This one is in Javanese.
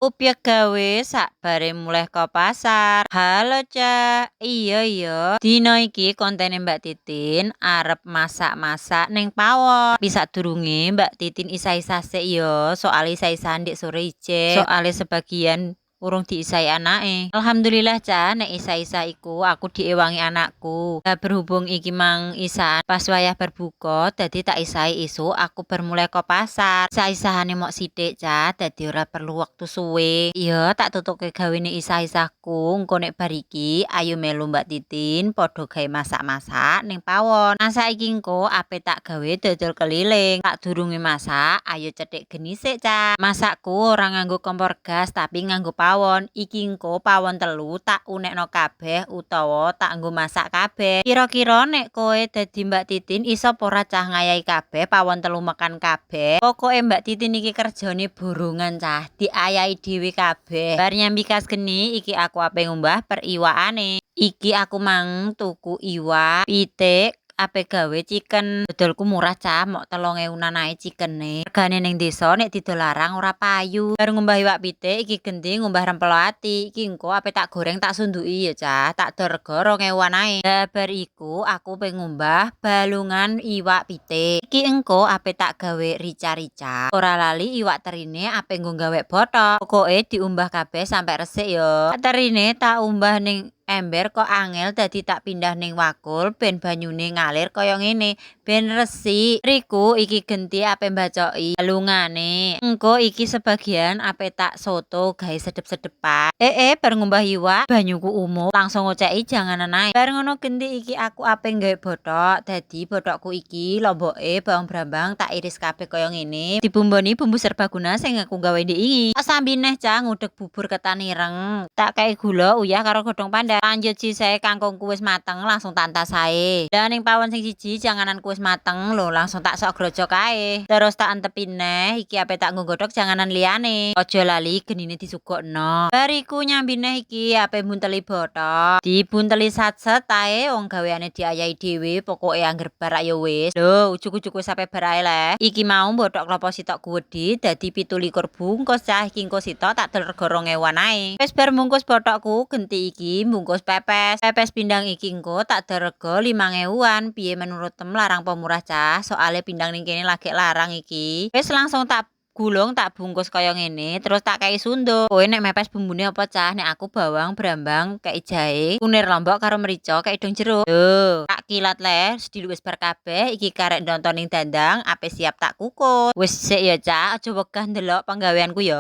Upyek gawe sakbare mulih ko pasar. Halo, Cak. Iya iya. Dina iki kontene Mbak Titin arep masak-masak ning pawon. Tapi sadurunge Mbak Titin isah-isah sik ya, soale isah-isahan ndek sore ijek. Soale sebagian urung diisahi anake. Alhamdulillah, Cak, nek isah-isah iku aku diewangi anakku. Lah, berhubung iki mang isahan pas wayah berbuka, dadi tak isahi isuk aku bar mulih ko pasar. Isah-isahane mok sithik, Cak, dadi ora perlu wektu suwe. Iya, tak tutuke gawene isah-isahku. Engko nek bar iki ayo melu Mbak Titin padha gawe masak-masak ning pawon. Masak iki engko ape tak gawe dodol keliling. Sadurunge masak, ayo cethik geni sik, Cak. Masakku ora nganggo kompor gas, tapi nganggo pawon. Iki engko pawon telu tak unekno kabeh utawa tak nggo masak kabeh. Kira-kira nek kowe dadi Mbak Titin, iso apa ora, cah, ngayahi kabeh pawon telu mekan kabeh? Pokoke Mbak Titin iki kerjane borongan, cah, diayahi dhewe kabeh. Bar nyambi kas geni, iki aku ape ngumbah periwakane. Iki aku mang tuku iwak, pitik, ape gawe chicken. Dodolku murah, cah, mok 3.000-an ae chickene. Regane ning desa nek didol larang ora payu. Bar ngumbah iwak pitik, iki genti ngumbah rempelo ati. Iki engko ape tak goreng, tak sunduki ya, cah. Tak dol rega 2.000-an ae. Lah, bar iku aku pe ngumbah balungan iwak pitik. Iki engko ape tak gawe rica-rica. Ora lali iwak terine ape nggo gawe bothok. Pokoke diumbah kabeh sampe resik ya. Terine tak umbah ning ember kok angel, dadi tak pindah ning wakul ben banyune ngalir kaya ngene, ben resik. Riku iki genti ape mbacoki balungane. Engko iki sebagian ape tak soto gawe sedep-sedepan. Eh, bar ngumbah iwak banyuku umup, langsung ngoceki janganan ae. Bar ngono genti iki aku ape nggawe bothok. Dadi bothokku iki lomboke, bawang brambang tak iris kabeh kaya ngene. Dibumboni bumbu serbaguna sing aku gawe ndek iki. Sambi neh, cah, ngudeg bubur ketan ireng. Tak kei gula, uyah karo godhong pandan. Lanjut sisae kangkungku wis mateng, langsung tak entas ae. Lah, ning pawon sing siji jangananku wis mateng lho, langsung tak sok grojok ae. Terus tak entepi neh, iki ape tak nggo godhog janganan liyane. Aja lali genine disugokno. Bar iku nyambi neh, iki ape bunteli bothok. Dibunteli satset ae, wong gaweane diayahi dhewe, pokoke angger bar ayo wis. Lho, ujug-ujug wis ape bar ae le. Iki mau bothok klopo sitok guwedhi dadi 27 bungkus, cah. Iki engko sitok tak dol rega 2.000-an ae. Wis bar bungkus bothokku, genti iki bungkus pepes. Pepes pindang iki engko tak dol rega 5.000-an. Piye menurutmu, larang apa murah, cah? Soale pindang ning kene lagi larang iki. Wis langsung tak gulung, tak bungkus kaya ngene, terus tak kei sunduk. Kowe nek mepes bumbune apa, cah? Nek aku bawang brambang kei jahe, kunir, lombok karo merica, kei dong jeruk. Lho, tak kilat le, sediluk wis bar kabeh, iki karek nonton ning dandang ape siap tak kukus. Wis sik ya, cah, aja wegah ndelok penggaweanku ya.